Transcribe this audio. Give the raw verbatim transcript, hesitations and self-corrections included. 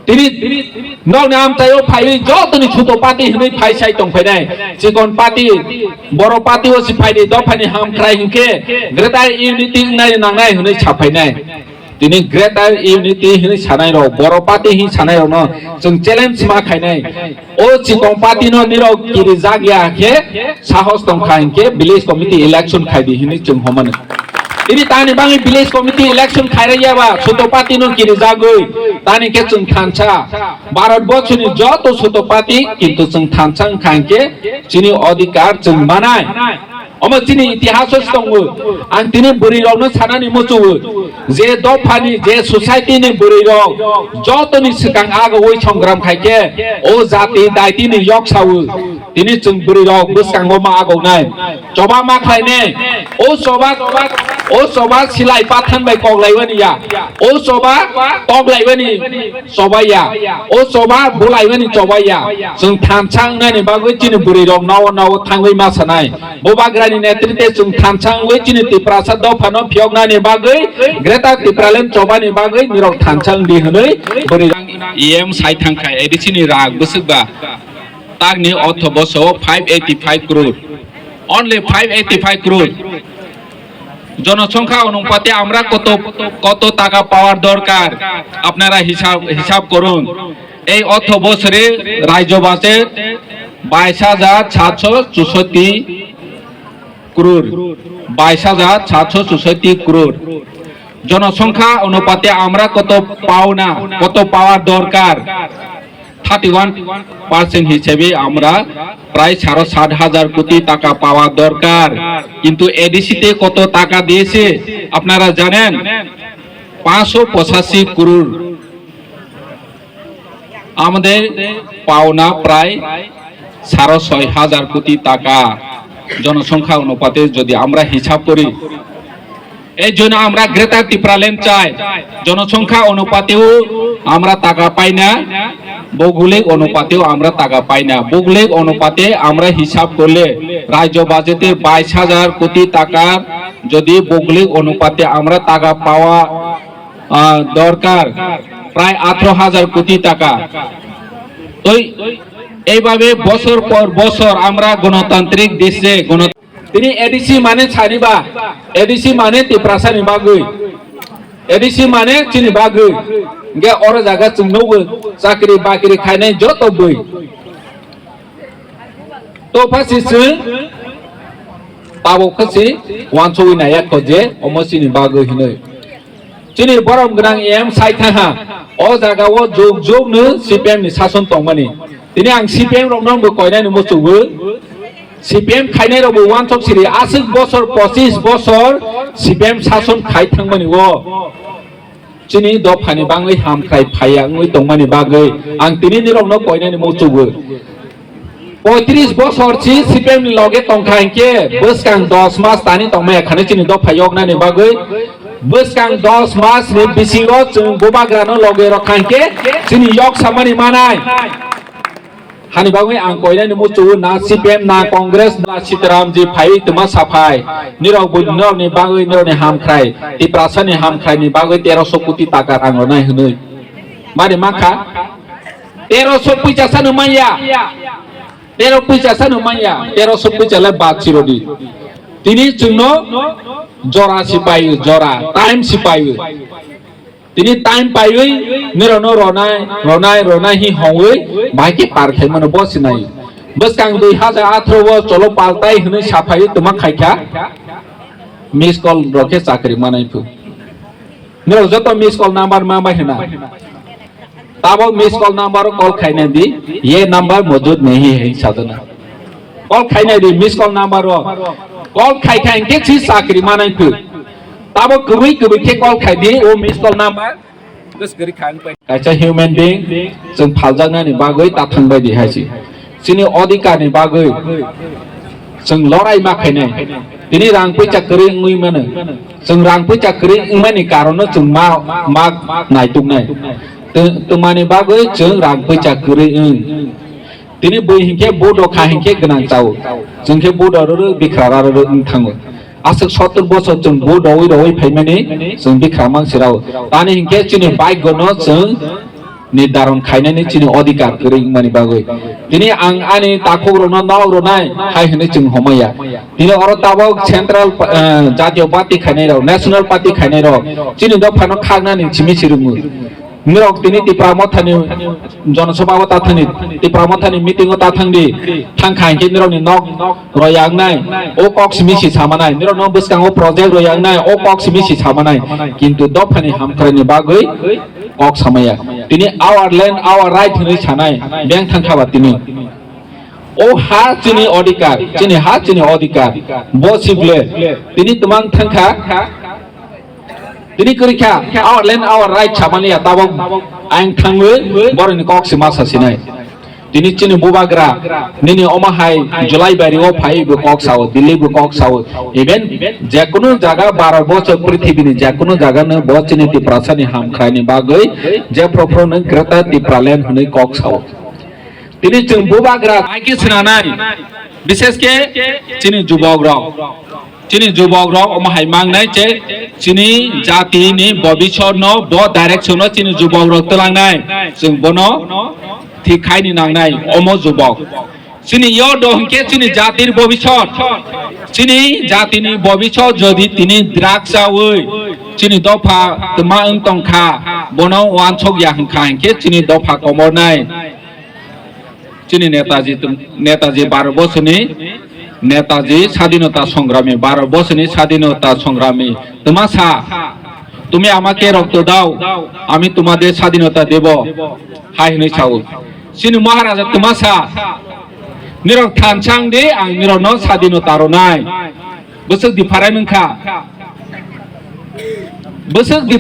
Tini nokni amchaio phaiwi jotoni chuto party hinwi phai sai tongphainai. Chikon party, boro party o si phaidi dophani hamkrai hinkhe greater unity wngnai nangnai hinwi saphainai. Tini greater unity hinwi sanai rok, boro party hin sanai rokno chwng challenge ma khainai. O chikon party no nirok kirijak ya khe sahos tongkha hinkhe village committee election khaidi hinwi chwng homano. Tini tani bangwi village committee election khairaya ba chuto party no kirijagwi tani khe chwng thansa. Bharat borsoni joto chuto party kintu chwng thansa wngkha hinkhe chini odhikar chwng manai. Omo chini itihaso se tongo. Ang tini bwrwi rokno sanani muchungo je dophani je society ni bwrwi rok jotoni swkang ago wi songram khaikhe o jati daiti ni yok sawo. Tini chwng bwrwi rok bwskango ma agonai. Choba ma khlainai. O choba, o choba silai pathan bai kok laiwani ya. O choba kok laiwani choba ya. O choba bulaiwani choba ya. Chwng thansa wngnani bagwi chini bwrwi rok nowo nowo thangwi ma sanai. Bubagrani netrite chwng thansa wngwi chini Tiprasa dophano phiyoknani bagwi Greater Tipraland chobani bagwi nirok thansa wngdi hwnwi bwrwi rang E M sai thangkha A D C ni rak bwswk ba takni otho boso five eighty five crore, only five eighty five crore. জনসংখ্যা অনুপাতে আমরা কত, কত টাকা পাওয়ার দরকার, আপনারা হিসাব, হিসাব করুন। এই অর্থ বছরে রাজ্য বাজেট বাইশ হাজার সাতশো চৌষট্টি ক্রোড়, বাইশ হাজার সাতশো চৌষট্টি ক্রোড়। জনসংখ্যা অনুপাতে আমরা কত পাওনা, কত পাওয়ার দরকার, থার্টি ওয়ান পার্সেন্ট হিসেবে আমরা প্রায় সাড়ে সাত হাজার কোটি টাকা পাওয়া দরকার। কিন্তু এডিসিতে কত টাকা দিয়েছে আপনারা জানেন? পাঁচশো পঁচাশি ক্রোড়। আমাদের পাওনা প্রায় সাড়ে ছয় হাজার কোটি টাকা। জনসংখ্যা অনুপাতে যদি আমরা হিসাব করি, এই জন্য আমরা গ্রেটার ত্রিপুরাল্যান্ড চাই। জনসংখ্যা অনুপাতেও আমরা টাকা পাই না, ভৌগোলিক অনুপাতেও আমরা টাকা পাই না। ভৌগোলিক অনুপাতে আমরা হিসাব করলে রাজ্য বাজেটে বাইশ হাজার কোটি টাকার যদি ভৌগোলিক অনুপাতে আমরা টাকা পাওয়া, আহ, দরকার প্রায় আঠারো হাজার কোটি টাকা। তো এইভাবে বছর পর বছর আমরা গণতান্ত্রিক দেশে গণ- Tini A D C mane sariba, A D C mane Tiprasa ni bagwi, A D C mane chini bagwi, ge oro jaga chwng nugwi chakri bakri khainai joto bwi. To phasi chwng tabuk phasi wansugwi naiya kho je omo chini bagwi hinwi. Chini borom gwnang M sai thangha. O jaga o jug jug no C P M ni sason tongmani. Tini ang C P M rok no bo koinani muchungo. C P M khainai rok bo wansok siri aswk bosor pochis bosor C P M sason khai thangmani o. Chini dophani bangwi hamkrai phaiya wngwi tongmani bagwi ang tini nirok no koinani muchungo. Poitris bosor si C P M ni loge tongkha hinkhe bwskang dos mas tani tongmaya khani chini dopha yoknani bagwi bwskang dos mas ni bisingo chwng bubagrano loge rokha hinkhe chini yok samani manai. Hani bagwi ang koinani muchungo na C P M na Congress na Sitaramji phaiwi twma saphai nirok bui nirokni bagwi nirokni hamkhrai Tiprasani hamkhraini bagwi teroso koti taka rang rwnai hwnwi. Mani mankha teroso puisa sano manya. Tero puisa sano manya, teroso puisa le bad sirodi. Tini chwngno jora si paio, jora, time si paio. Tini time paiwi nirokno ronai, ronai, ronai hi hongwi bahai khe par khaimano bo sinai. Bwskang dui hajar atharo o cholo paltai hwnwi saphaiwi twma khaikha. Miss call rok khe chakri manai phu. Nirok joto miss call number ma bai hwna. Tabok miss call number o call khaina di, ye number mojud nahi hai sadana. Call khaina di miss call number o. Call khai khai ke si chakri manai tu. Tabok kubui kubui ke call khai di o miss call number. Terus gari khang pai. Kaisa human being, chwng phaljaknani bagwi tathang bai di hai si. Chini odhikar ni bagwi chwng lorai ma khainai. Tini rang puisa kwrwi wngwi mano. Chwng rang puisa kwrwi wngmani karon no chwng ma, ma naituknai. Tw-, twmani bagwi chwng rang puisa kwrwi wng. Tini bui hinkhe bo dokha hinkhe gwnang chao. Chwng khe bo dororo bikra raroro wng thango. Aswk sottor bosor chwng bo dowi dowi phaimani chwng bikra mang sirao. Tani hinkhe chini bike gono chwng nirdaron khainani chini odhikar kwrwi wngmani bagwi. Tini ang ani takhukrokno nok rwnai hai hwnwi chwng homaya. Tini oro tabok central, eh, jatiyo party khainairok, national party khainairok chini dophano khaknani simi sirungo. Nirok tini Tipra Mothani Jonosabha o ta thangdi, Tipra Mothani meeting o ta thangdi, thangkha hinkhe nirokni nok royangnai, o kok simi si samanai, nirokno bwskango project royangnai, o kok simi si samanai, kintu dophani hamkraini bagwi kok samaya. Tini our land, our right hwnwi sanai, beng thangkha ba tini. O ha chini odhikar, chini ha chini odhikar, bo sible, tini twmang thangkha, tini kwrwikha, our land, our right samani ya tabok ang thangwi boroni kok si masa sinai. Tini chini bubagra, nini omo hai July bari o phai bo kok sao, Delhi bo kok sao, even jekunu jaga baro bochor prithibini jekunu jaga no bo chini Tiprasani hamkraini bagwi je propro no Greater Tipraland hwnwi kok sao. Tini chwng bubagra hai khe swnanai, bishesh khe chini jubokrok. Chini jubokrok omo hai mangnai je chini jatini bobisotno bo directionno chini jubokrok twlangnai. Chwng bono thik khaini nangnai omo jubok. Chini yodo hinkhe chini jatir bobisot. Chini jatini bobisot jodi tini drugs chawi chini dopha twma wng tongkha, bono wansok ya hwnkha hinkhe chini dopha komornai. Chini Netaji, Netaji baro bosorni, Netaji Sadinota Songrami, baro bosorni Sadinota Songrami twma sa, "Tumi amake rokto dao, ami tumader sadinota debo," hai hwnwi sao. Chini Maharaja twma sa, "Nirok thansa wng di, ang nirokno sadinota rwnai." Bwswk di pharai wngkha. Bwswk di